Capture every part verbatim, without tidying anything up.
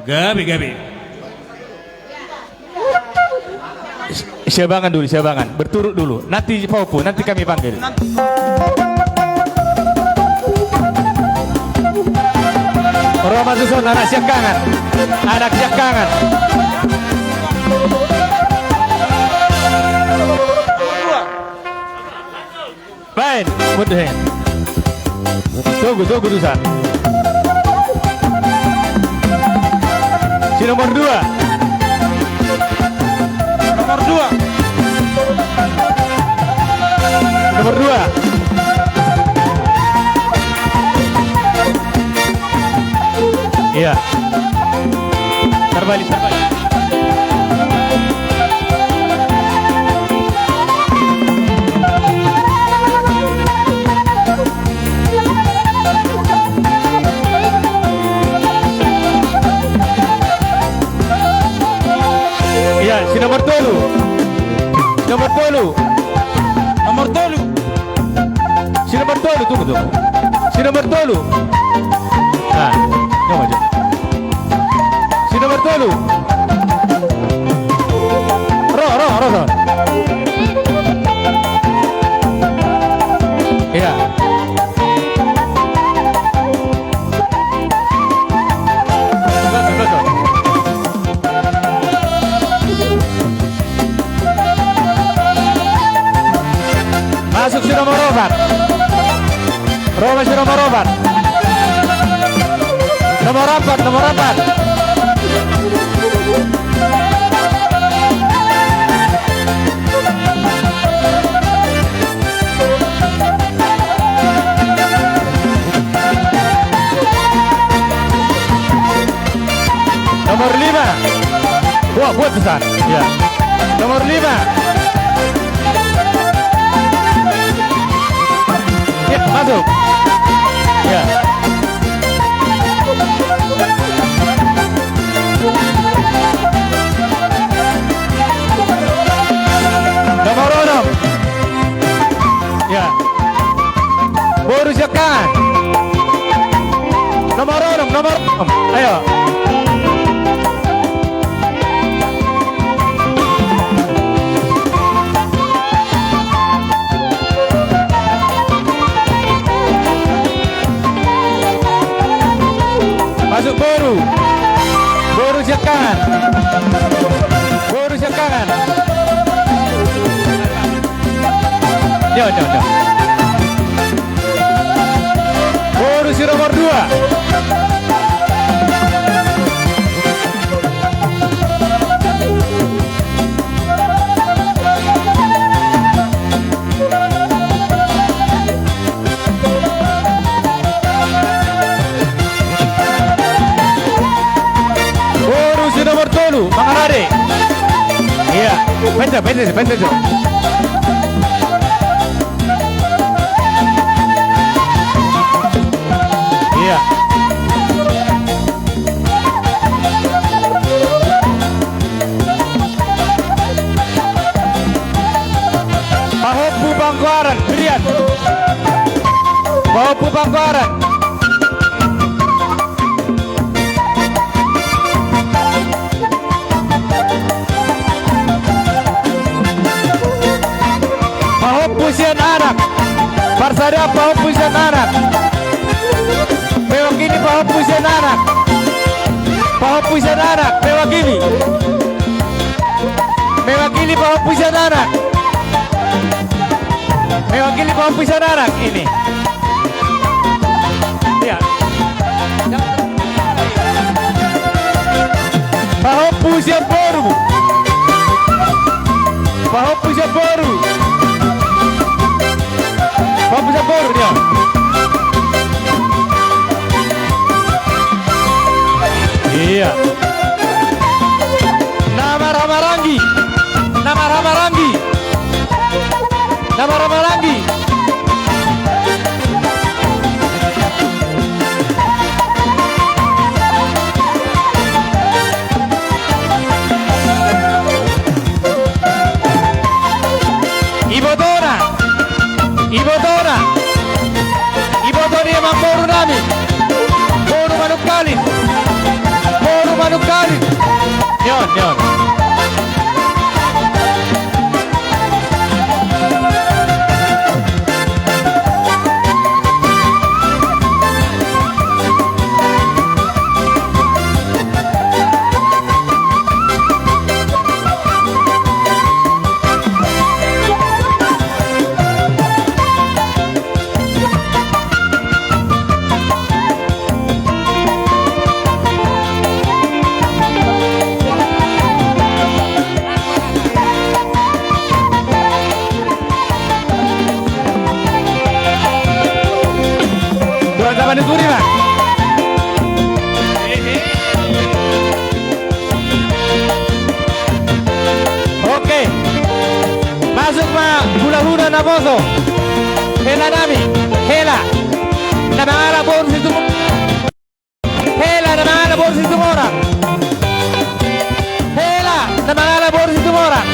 Gabe, gabe. Siabangan dulu, siabangan. Berturut dulu. Nanti pahompu, nanti kami panggil. Ro ma tuson anak siangkangan. Anak siangkangan. Baen, put hei. Tunggu, tunggu tuson. Si nomor dua. Nomor dua. Nomor dua. Iya. Terbalik, terbalik. Iya, si nomor tolu. Nomor tolu. Nomor tolu. Si nomor tolu, tunggu, tunggu. Si nomor tolu. Nah, coba, coba. Si nomor tolu. Ro, ro, ro, ro. Iya. Masuk si nomor opat. Ro ma si nomor opat. Nomor opat, nomor opat. Nomor lima. Buat, buat tuson. Ya. Nomor lima. Ya, masuk. Ya. Nomor onom. Ya. Boru siangkangan. Nomor onom, nomor onom. Ayo. Masuk boru. Boru siangkangan. Boru siangkangan. Nyo, nyo, nyo. Boru si nomor dua. Boru si nomor tolu, mangarade. Iya, pencet, pencet, pencet, pencet. Iya. Pahompu Pangkoaran, Brian. Pahompu Pangkoaran. Pahompu sian anak. Parsada pahompu sian anak. Mewakili pahompu sian anak. Pahompu sian anak, mewakili. Mewakili pahompu sian anak. Mewakili pahompu sian anak ini. Iya. Pahompu sian boru. Pahompu sian boru. Pahompu sian boru dia. Iya. Na marhahamaranggi. Na marhahamaranggi. Na marhahamaranggi. Ibotona. Ibotona. Ibotona i ma boru nami. Boru Manungkalit. Boru Manungkalit. Poso. Hela nami. Hela. Na mangalap boru Situmorang. Hela na mangalap boru Situmorang. Hela na mangalap boru Situmorang.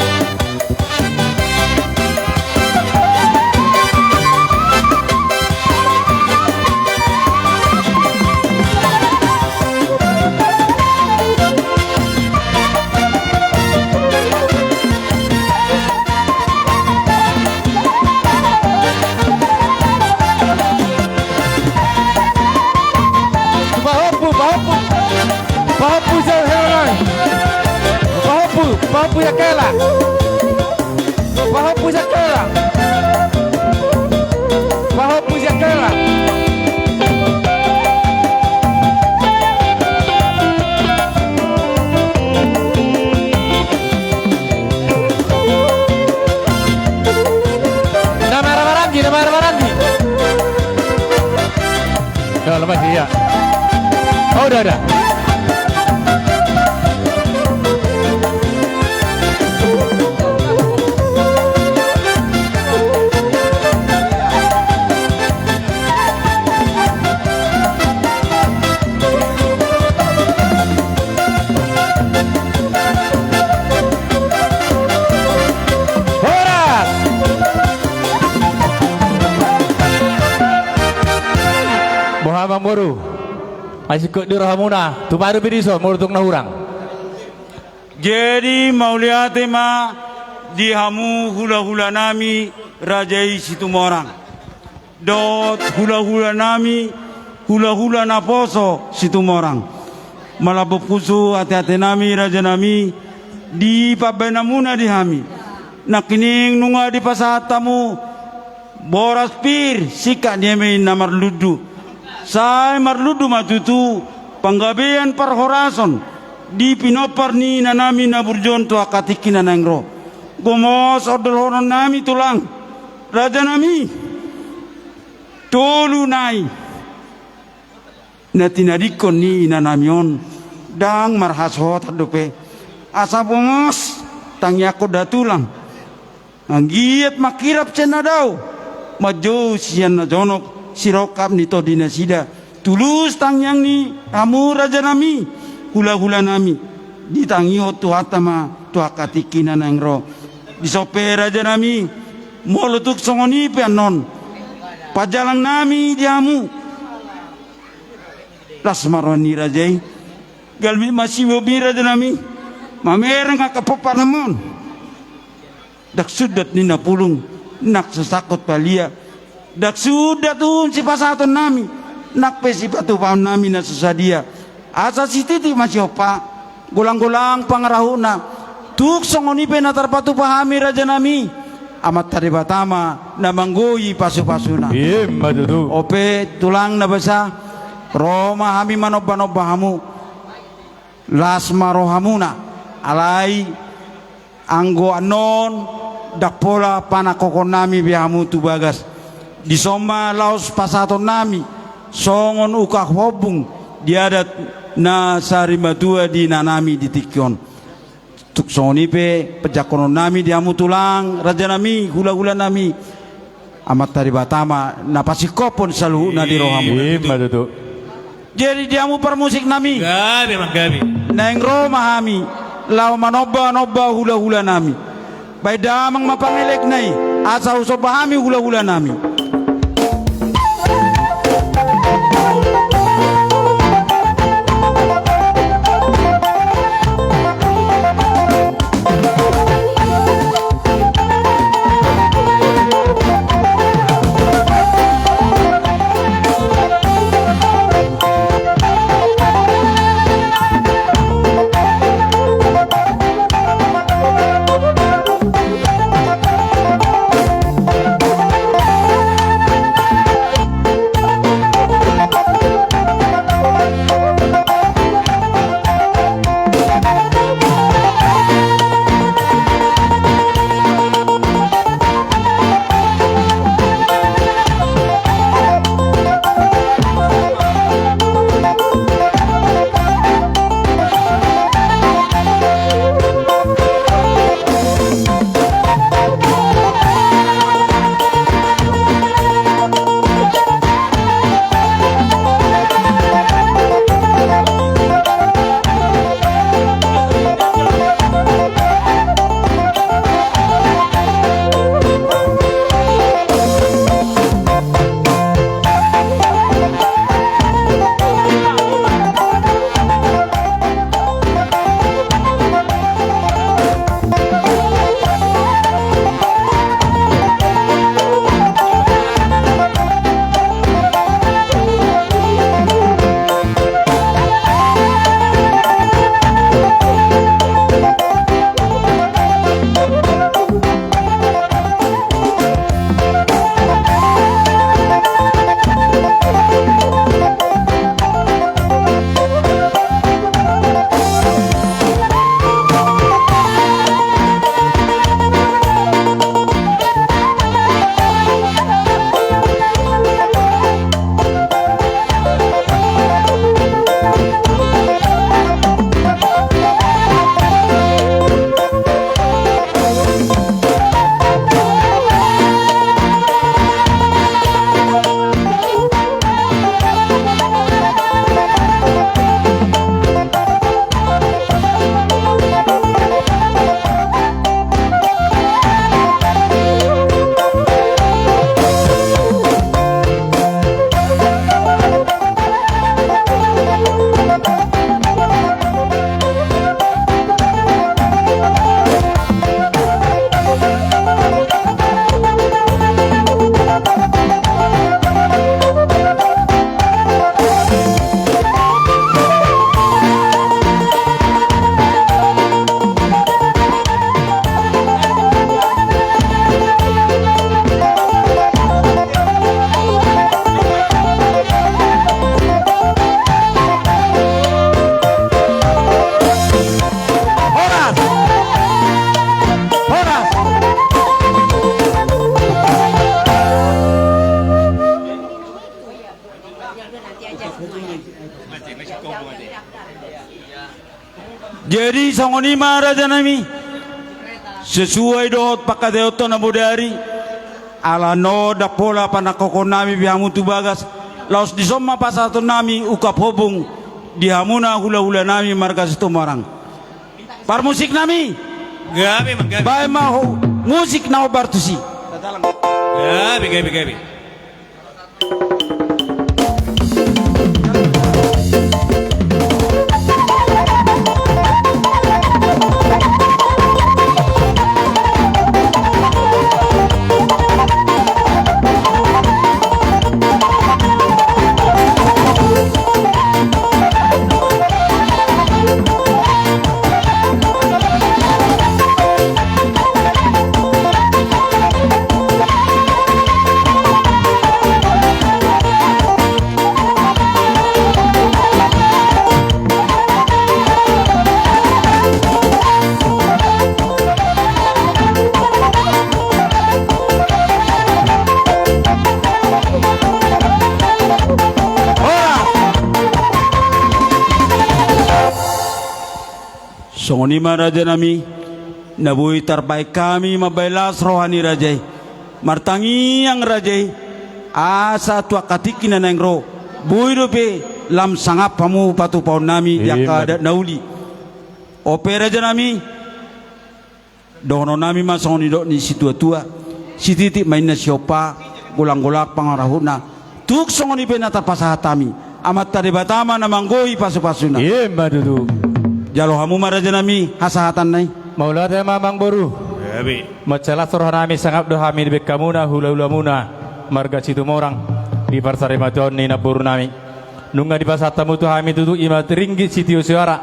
Pahompu, pahompu. Pahompu sian Hela nai. Pahompu, pahompu sian Hela. Pahompu sian Hela. Pahompu sian Hela. Na marhaha maranggi, na marhaha maranggi. Ya, lepas dia. Oh, udah, udah. Horas! Boha ma boru? Ai singkop do rohamuna, tupa do pe dison molo tung na hurang. Jadi mauliate ma di hamu hulahulanami raja i Situmorang. Dohot hulahulanami, hulahula naposo Situmorang. Malambok pusu ateatenami rajanami di pambahenanmuna di hami. Nangkining nunga dipasahat hamu boras pir singkat ni eme na marlundu. Sai marlundu ma tutu panggabean parhorason di pinompar ni inanami na burju on tu angka tingki na naeng ro. Gomos ondolhononnami tulang, rajanami. Tolu nai na tinadingkon ni inanami on ndang marhasohotan dope. Asa bongos tangiangkon da tulang. Anggiat mangkirap sian na dao, manjou sian na jonok, sirongkap ni tondi nasida. Tulus tangiang ni hamu rajanami, hulahulanami. Ditangihon Tuhanta ma tu angka tingki na naeng ro. Dison pe rajanami, molo tung songon i pe annon panjalangnami di hamu. Las ma roha ni raja i. Galbit ma sibomi rajanami. Mamereng angka pomparnami on. Ndang sundat ninna pulung, nang so sangkot palia. Ndang sundat uhum sipasahatonnami, nang pe sipatupaonnami na so sadia. Asa sititi ma sihompa, golanggolang pangarahutna. Tung songon i pe na tarpatupa hami rajanami, Amanta Debata ma na manggohi pasupasuna. Ima tutu. On pe tulang na basa, ro ma hami manombanomba hamu. Las ma rohamuna, alai anggo annon ndang pola panangkokhonnami be hamu tu bagas. Dison ma laos pasahatonnami songon ungkap hombung di adat na sarimatua di inanami di tingki on. Tung songon i pe panjangkononnami di hamu tulang, rajanami, hulahulanami. Amanta Debata ma na pasingkophon saluhutna di rohamuna. Ima tutu. Jadi di hamu parmusiknami. Gabe, manggabe. Naeng ro ma hami laho manombanomba hulahulanami. Baen damang ma pangelekna i, asa husomba hami hulahulanami. Jadi songon i ma raja nami, sesuai dohot pangkataionta na bodari, ala na ndang pola panangkokhon nami pe hamu tu bagas, laos dison ma pasahaton nami ungkap hopung di hamuna hulahula nami marga Situmorang. Parmusik nami. Gabe, Mang, gabe. Baen ma ho, musik na hombar tusi. Gabe, gabe, gabe. Songon i ma raja nami, na boi tarbaen hami mambaen las roha ni raja i. Martangiang raja i, asa tu angka tingki na naeng ro, boi dope lam sangap hamu patupaon nami di angka adat na uli. On pe raja nami, dohonon nami ma songon nidok ni situatua, sititik ma inna sihompa, golanggolang pangarahutna. Tung songon i pe na tarpasahat hami, Amanta Debata ma na manggohi pasupasuna. Ima tutu. Jalo hamu ma raja nami hasahatan na i. Mauliate ma amangboru. Mansai las roha nami, sangap do hami dibaen hamuna hulahulamuna marga Situmorang di parsarimateon ni namboru nami. Nunga dipasahat hamu tu hami tutu ima ringgit sitio soara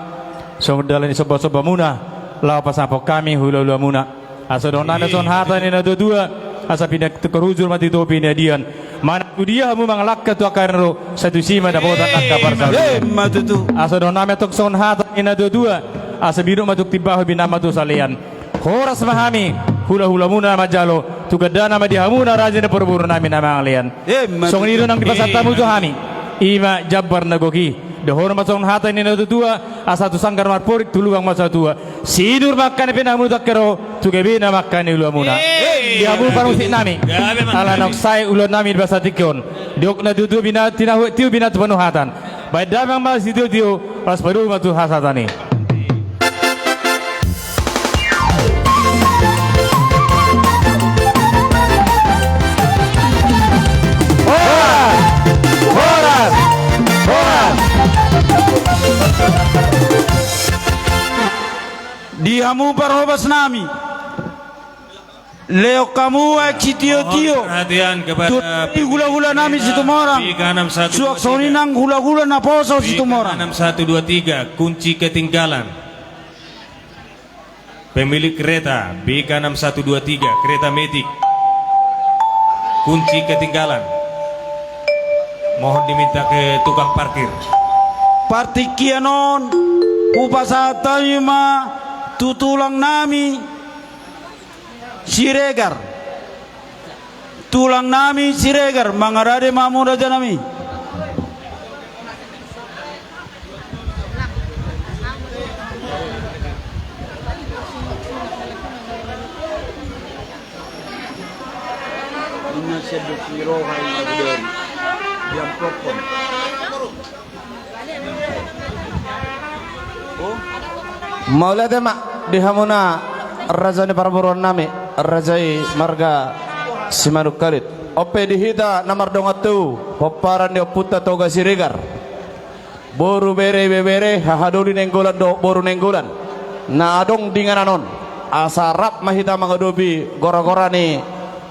songon dalan ni sombasombamuna laho pasangaphon hami hulahulamuna. Asa dohonon nami songon hata ni natuatua, asa pinatukkar hujur ma tu topi ni adian. Manang tu dia hamu mangalangka tu angka ari na ro, sai tusi ma dapotan angka parsaulian. Ima tutu. Asa dohonon nami antong songon hata ni natuatua, asa binut ma tung timbaho, binam ma tung salean. Horas ma hami hulahulamuna manjalo, tu gandana ma di hamuna raja ni parboru nami na mangalean. Songon i do nang dipasahat hamu tu hami, ima jambar na gok i. Dohonon ma songon hata ni natuatua, asa tu sanggar marporik tu lubang marsatua. Sinur ma angka na pinahan muna tu angka ari na ro, tu gabena ma angka ni ulaonmuna. Di hamu parmusik nami, ala naung sae ulaon nami di bagasan tingki on, didok natuatua, bina tinahu, tiur binahen tu panuhatan. Baen damang ma sitiotio, laos padomu ma tu hasahatan i. Horas! Horas! Horas! Di hamu parhobas nami, lehon hamu aek sitiotio tu hulahula nami Situmorang, suang songon i nang hulahula naposo Situmorang. Enam satu dua tiga, kunci ketinggalan. Pemilik kereta B K enam satu dua tiga, kereta metik. Kunci ketinggalan. Mohon diminta ke tukang parkir. Partingkian on hupasahat hami ma tu tulang nami Siregar. Tulang nami Siregar, mangarade ma hamu raja nami. Mauliate ma di hamuna raja ni parboruon nami, raja i marga Simanungkalit. On pe di hita na mardongan tubu, pomparan ni ompunta Toga Siregar, boru, bere, ibebere, hahadoli Nainggolan dohot boru Nainggolan na adong di inganan on, asa rap ma hita mangadopi goragora ni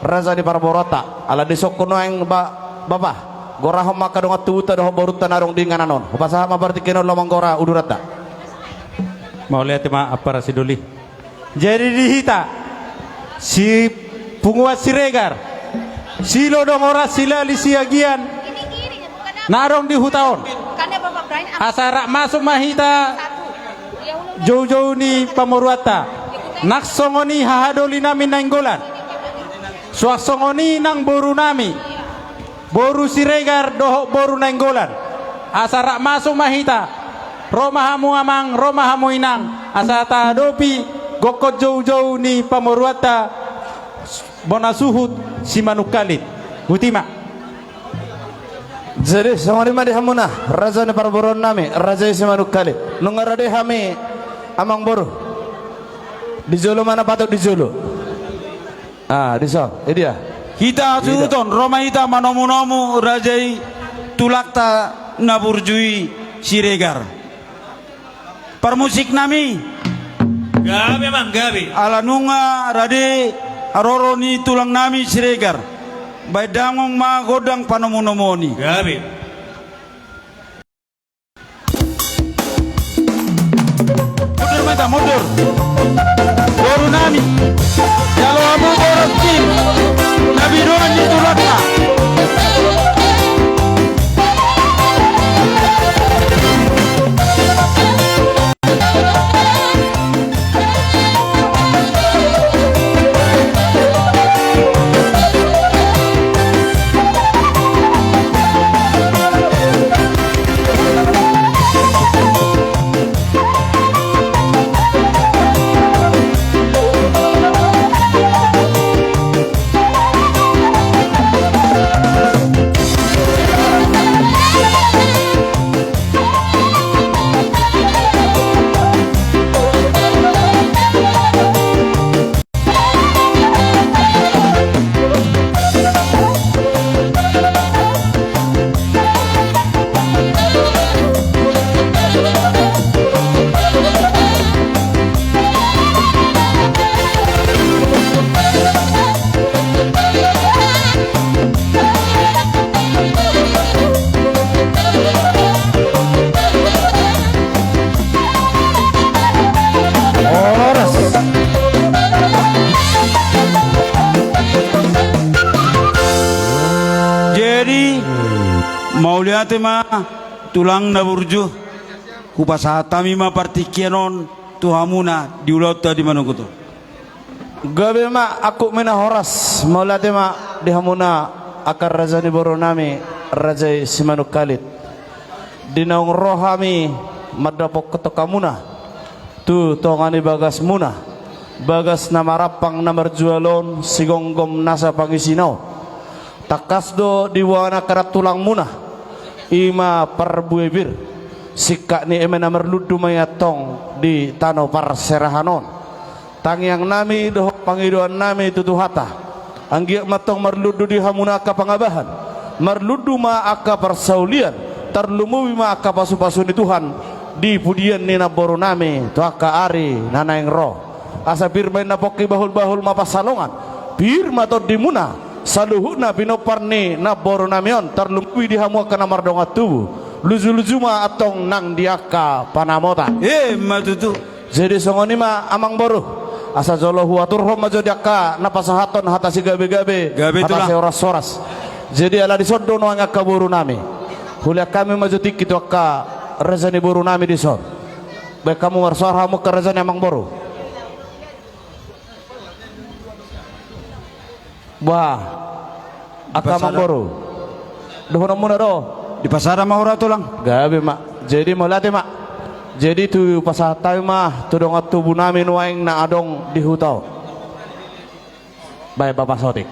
raja ni parboruonta. Ala dison nuaeng ba, bapa, gorahon ma angka dongan tubunta dohot borunta na adong di inganan on. Hupasahat ma partingkian on laho manggora uduranta. Mauliate ma ampara sidoli. Jadi di hita, si punguan Siregar, si lodong oras, si lali si agian, na adong di huta on, asa rap masuk ma hita joujou ni pamoruonta, nang songon i hahadoli nami Nainggolan, suang songon i nang boru nami, boru Siregar dohot boru Nainggolan, asa rap masuk ma hita Ro ma hamu amang, ro ma hamu inang, asa taadopi gokhon joujou ni pamoruonta bona suhut Simanungkalit. Boti ma. Jadi songon i ma di hamuna raja ni parboruon nami, raja i Simanungkalit. Nunga rade hami amang boru. Di jolo ma na patut di jolo. Ah, dison, i dia. Hita suhuton, ro ma hita manomunomu raja i tulangta na burju i Siregar. Parmusik nami. Gabe amang, gabe. Ala nunga rade haroro ni tulang nami Siregar. Baen damang ma gondang panomunomuon i. Gabe. Mundur ma hita, mundur. Boru nami. Jalo hamu boras ni. Na binuan ni tulangta. Horas. Jadi, mauliate ma tulang na burju, hupasahat hami ma partingkian on tu hamuna di ulaonta di manungkun on. Gabe ma, angkup ma na horas, mauliate ma di hamuna angka raja ni boru nami, raja i Simanungkalit. Di naung ro hami mandapothon hamuna tu tonga ni bagasmuna, bagas na marampang na marjual on, sigomgom nasa pangisina on. Tangkas do diboan angka tulangmuna, i ma parbue pir, singkat ni eme na marlundu ma i antong di tano parserahan on. Tangiang nami dohot pangidoan nami tu Tuhanta, anggiat ma antong marlundu di hamuna angka pangabahan, marlundu ma angka parsaulian, tarlumobi ma angka pasupasu ni Tuhan di pudian ni namboru nami tu angka ari na naeng ro. Asa pir ma inna pongki, bahulbahul ma pansalongan, pir ma tondimuna, saluhutna pinompar ni namboru nami on, tarlumobi di hamu angka na mardongan tubu, lujuluju ma antong nang di angka panamota. Emma tutu. Jadi songon i ma amang boru, asa jolo huaturhon ma jo di angka na pasahathon hata sigabegabe, gabe hata tulang, sihorashoras. Jadi ala dison do nuaeng angka boru nami, hulean hami ma jo tingki tu angka raja ni boru nami dison. Baen hamu marsoara hamu angka raja ni amang boru. Bah, angka amang boru, dohononmuna do. Dipasada ma hura tulang. Gabe ma. Jadi mauliate ma. Jadi tu pasahat hami ma tu dongan tubu nami nuaeng na adong di huta on. Baen Bapa Sotik.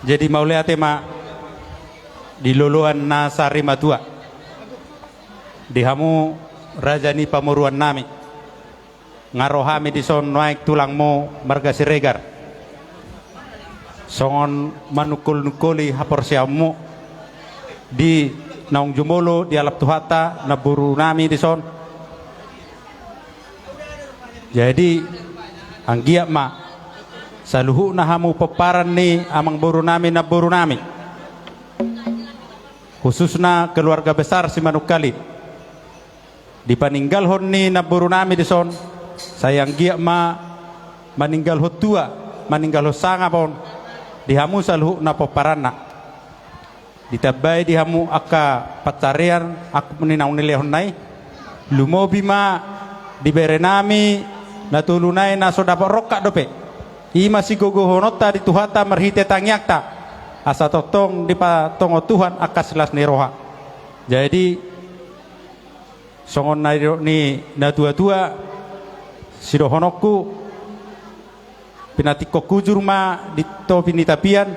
Jadi mauliate ma di loloan na sarimatua, di hamu raja ni pamoruon nami. Nga ro hami dison nuaeng tulangmu marga Siregar, songon manungkolnungkoli haporseaonmu di naung jumolo dialap Tuhanta namboru nami dison. Jadi anggiat ma saluhutna hamu pomparan ni amang boru nami, namboru nami, khususna keluarga besar Simanungkalit, di paninggalhon ni namboru nami dison, sai anggiat ma maninggalhon tua, maninggalhon sangap on di hamu saluhutna pomparanna. Ditambai di hamu angka pansarian, angkup ni naung nilehonna i. Lumobi ma di bere nami na tolu nai na so dapot rongkap dope. I ma sigogohononta di Tuhanta marhite tangiangta. Asa tongtong dipatongon Tuhan angka silas ni roha. Jadi songon na nidok ni natuatua, sidohononku, pinantikhon hujur ma di topi ni tapian.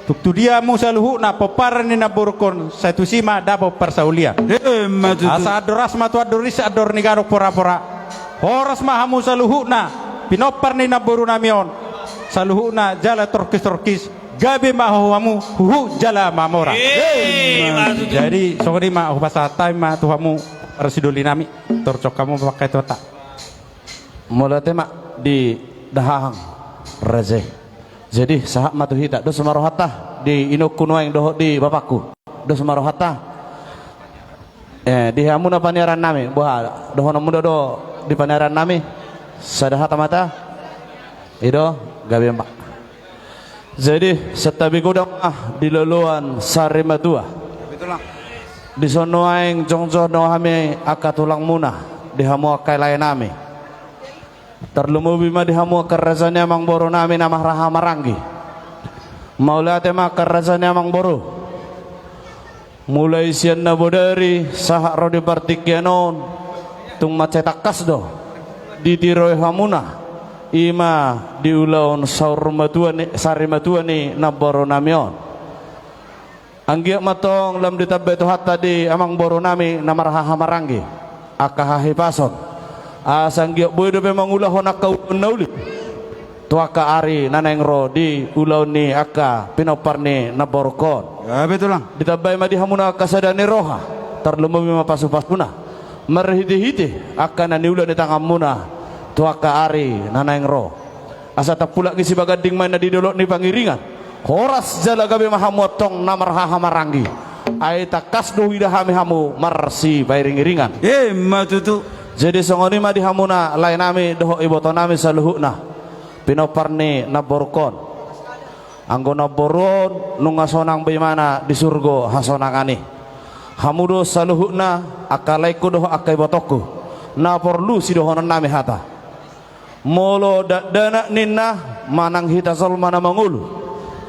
Tung tu dia hamu saluhutna pomparan ni namborungkon, sai tusi ma dapot parsaulian. Emma tutu. Asa andor ras ma tu andor ris, andor ni gadong porapora. Horas ma hamu saluhutna pinompar ni namborunami on, saluhutna jala torkistorkis. Gabe ma ho hamu huhut jala mamora. Emma tutu. Jadi songon i ma, hupasahat hami ma tu hamu parsidolinami. Torjok hamu ma pangkataion ta. Mauliate ma di dahahang raja i. Jadi sahat ma tu hita, dos ma rohanta di inongku nuaeng dohot di bapakku. Dos ma rohanta. Eh, di hamuna paniarannami, boha dohononmuna do di paniarannami? Sada hata ma ta. I do, gabe ma. Jadi santabi godang ma di loloan sarimatua. Betul, Lang. Dison nuaeng jongjong do hami angka tulangmuna, di hamu angka laenami. Tarlumobi ma di hamu angka raja ni amangborunami na marhahamaranggi. Mauliate ma angka raja ni amangboru. Mulai sian na bodari sahat ro di partingkian on, tung mansai tangkas do ditiroi hamuna, i ma di ulaon saur matua ni, sarimatua ni namborunami on. Anggiat ma antong lam ditambai Tuhanta di amangborunami na marhahamaranggi angka hahipason, asa anggiat boi dope mangulahon angka ulaon na uli tu angka ari na naeng ro di ulaon ni angka pinompar ni namborungkon. Gabe, Tulang. Ditambai ma di hamuna angka sada ni roha, tarlumobi ma pasupasuna marhitehite angka na niula ni tanganmuna tu angka ari na naeng ro. Asa tampulak ni sibaganding ma na di dolok ni pangiringan. Horas jala gabe ma hamu antong na marhahamaranggi. Ai tangkas do huida hami hamu marsipairingiringan. Emma tutu. Jadi songon i ma di hamuna laenami dohot ibotonami saluhutna, pinompar ni namborungkon. Anggo namboru on nunga sonang be imana di surgo hasonangan i. Hamu do saluhutna angka laengku dohot angka ibotongku, na porlu sidohononnami hata. Molo dakdanak ninna manang hita jolma na mangolu,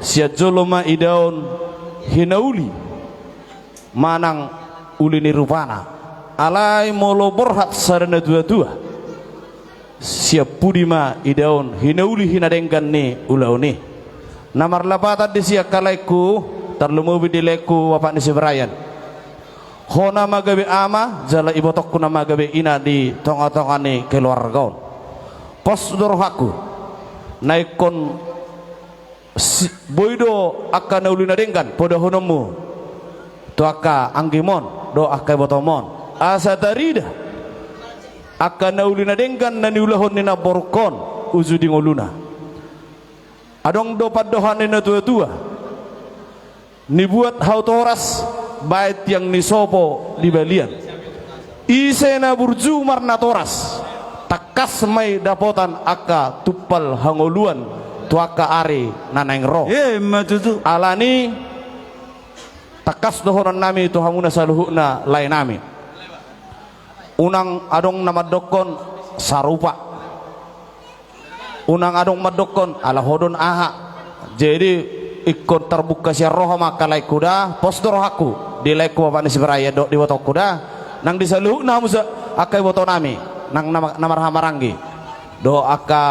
sian jolo ma idaon hinauli manang uli ni rupana. Alai molo borhat sada natuatua, sian pudi ma idaon hinauli hinadenggan ni ulaon i. Na marlapatan disi angka laengku, tarlumobi di laengku bapak ni si Brian. Ho nama gabe ama jala ibotongku nama gabe ina di tongatonga ni keluarga on. Pos do rohangku na ingkon si-, boi do angka na uli na denggan podahononmu tu angka anggimon dohot angka ibotomon, asa tarida angka na uli na denggan na niulahon ni namborungkon uju di ngoluna. Adong do pandohan ni natuatua: Nibuat hau toras, baen tiang ni sopo di balian. Ise na burju marnatoras, tangkas ma i dapotan angka tumpal hangoluan tu angka ari na naeng ro. Emma tutu. Alani tangkas dohononnami tu hamuna saluhutna laenami. Unang adong na mandokkon sarupa. Unang adong mandokkon ala ho do on aha. Jadi ingkon tarbuka sian roha ma angka laengku da, pos do rohangku di laengku bapak ni si Brian dohot di ibotongku da. Nang di saluhutna hamu sa-, angka ibotonami nang na ma-, na marhahamaranggi dohot angka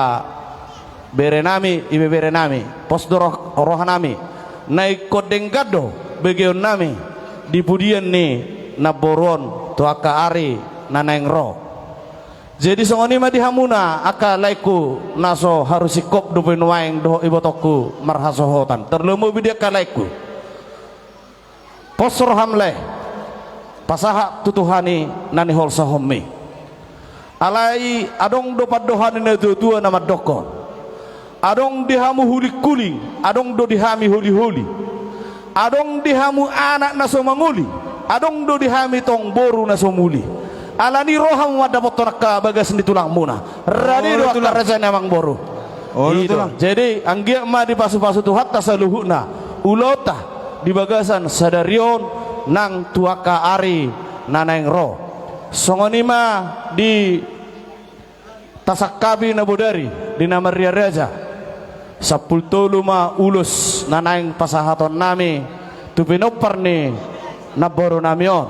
berenami, ibeberenami, pos do roh-, rohanami na ingkon denggan do begeonnami di pudian ni namboru on tu angka ari na naeng ro. Jadi songon i ma di hamuna angka laengku na so haru singkop dope nuaeng dohot ibotongku marhasohotan, tarlumobi di angka laengku. Pos roham lae, pasahat tu Tuhan i na niholsahonmi. Alai adong do pandohan ni natuatua na mandokkon: Adong di hamu hulinghuling, adong do di hami holiholi. Adong di hamu anak na so mangoli, adong do di hami tong boru na so muli. Alani ro hamu mandapothon angka bagas ni tulangmuna. Rade do, oh, angka tulang, raja ni amangboru. Oh, i do, tulang. Jadi anggiat ma dipasupasu Tuhanta saluhutna ulaonta di bagasan sadari on nang tu angka ari na naeng ro. Songon i ma di tasangkapi na bodari di na marria raja. Sampulu tolu ma ulos na naeng pasahatonnami tu pinompar ni namborunami on.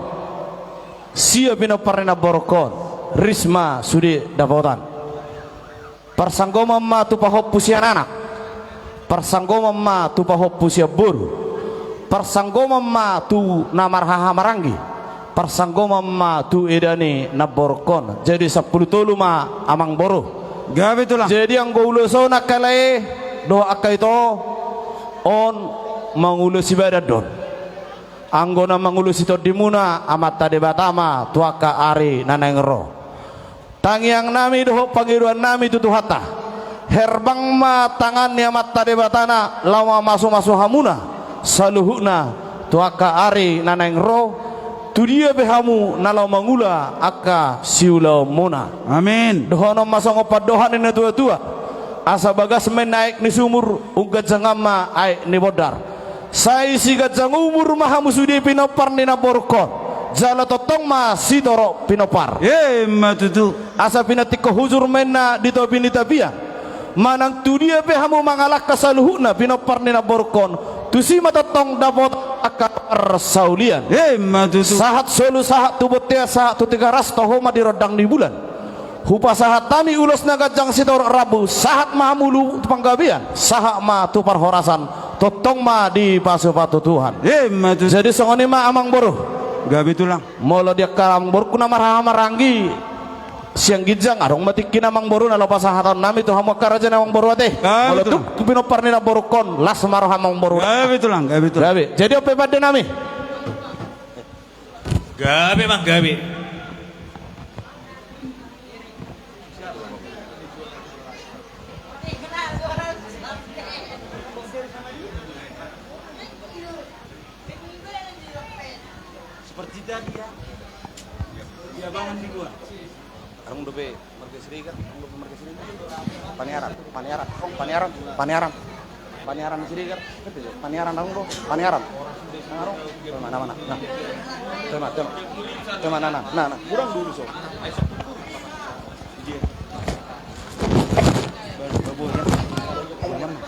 Sia pinompar ni namborungkon, ris ma sude dapotan. Parsanggoman ma tu pahompu sian anak, parsanggoman ma tu pahompu sian boru, parsanggoman ma tu na marhahamaranggi, parsanggoman ma tu eda ni namborungkon. Jadi sampulu tolu ma, amangboru. Gabe, Tulang. Jadi anggo ulos on, angka lae dohot angka ito, on mangulosi badan do on. Anggo na mangulosi tondimuna, Amanta Debata ma tu angka ari na naeng ro. Tangiangnami dohot pangidoannami tu Tuhanta, herbang ma tangan ni Amanta Debata na laho mamasumasu hamuna saluhutna tu angka ari na naeng ro, tu dia pe hamu na laho mangula angka siulaonmuna. Amin. Dohonon ma songon pandohan ni natuatua: Asa bagas ma inna aek ni sumur, umganjangan ma aek ni bondar. Sai siganjang umur ma hamu sude pinompar ni namborungkon, jala tongtong ma sitorop pinompar. Emma tutu. Asa pinantikhon hujur ma inna di topi ni tapian. Manang tu dia pe hamu mangalangka saluhutna pinompar ni namborungkon, tusi ma tongtong dapot angka parsaulian. Emma tutu. Sahat solu, sahat tu bontean, sahat tu Tigaras, toho ma di rondang ni bulan. Hupasahat hami ulos na ganjang sitorop rambu, sahat ma hamu tu panggabean, sahat ma tu parhorasan, tongtong ma dipasupasu Tuhan. Emma tutu. Jadi songon i ma, amangboru. Gabe, Tulang. Molo di angka amangborungku na marhahamaranggi sian ginjang, adong ma tingki na, amangboru, na laho pasahatonnami tu hamu angka raja ni amangboru, ate. Gabe, Tulang. Molo tung tu pinompar ni namborungkon, las ma roha, amangboru. Gabe, Tulang, gabe, Tulang. Gabe. Jadi on pe, pandenami. Gabe, Amang, gabe. Seperti tadi, ya. Di abangan di luar. Adong dope marga Siregar, adong dope marga Siregar. Paniaran, Paniaran, Paniaran, Paniaran. Paniaran Siregar, Paniaran, adong do, Paniaran. Nah, adong. Tema, nama, nah. Nah. Tema, tema. Tema, nah, nah, nah, nah. Kurang dulu, so. Iya. Baru, baru, ya. Kurang.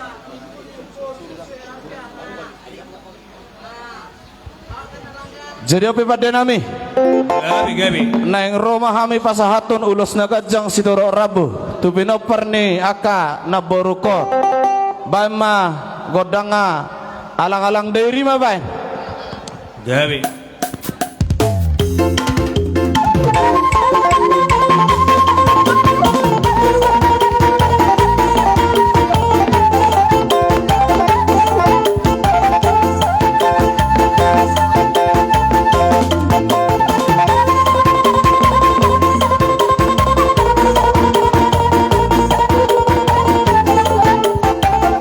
Jadi on pe, pandenami. Gabe, gabe. Naeng ro ma hami pasahathon ulos na ganjang sitorop rambu tu pinompar ni angka namborungkon. Baen ma gondangna, alang-alang dairi ma baen. Gabe.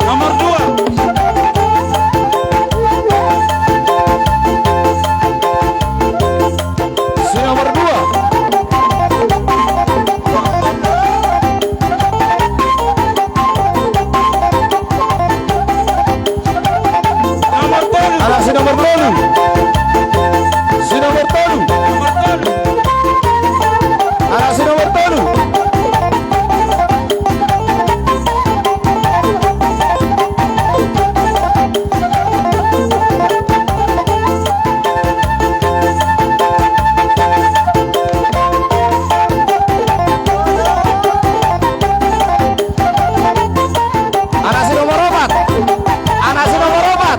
Nomor dua. Si nomor dua. Nomor tolu. Anak si nomor tolu. Si nomor tolu. Anak si nomor tolu. Anak si nomor opat. Anak si nomor opat.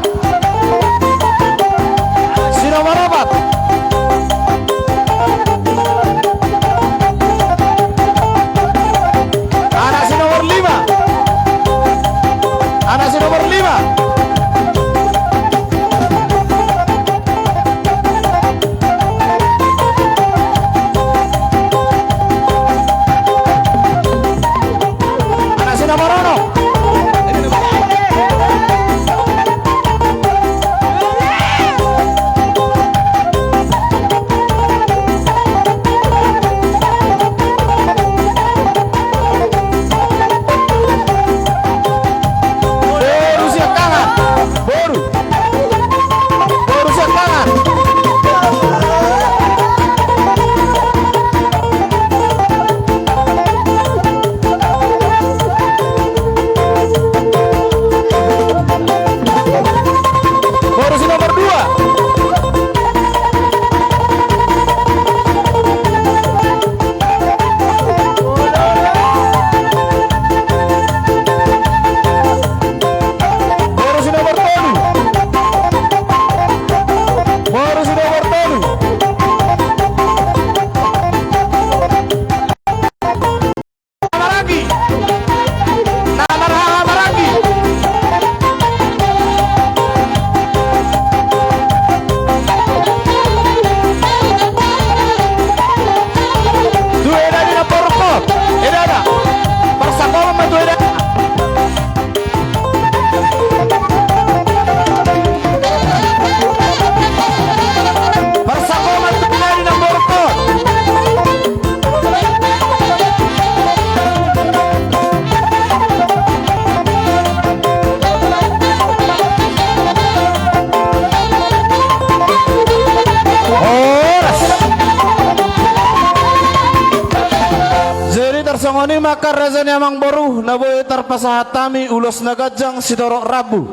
Songon i ma angka raja ni amangboru, na boi tarpasahat hami ulos na ganjang sitorop rambu.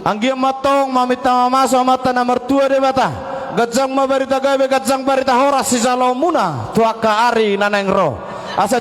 Anggiat ma antong maminta mamasu Amanta na martua Debata, ganjang ma barita gabe, ganjang barita horas sijaloonmuna tu angka ari na naeng ro.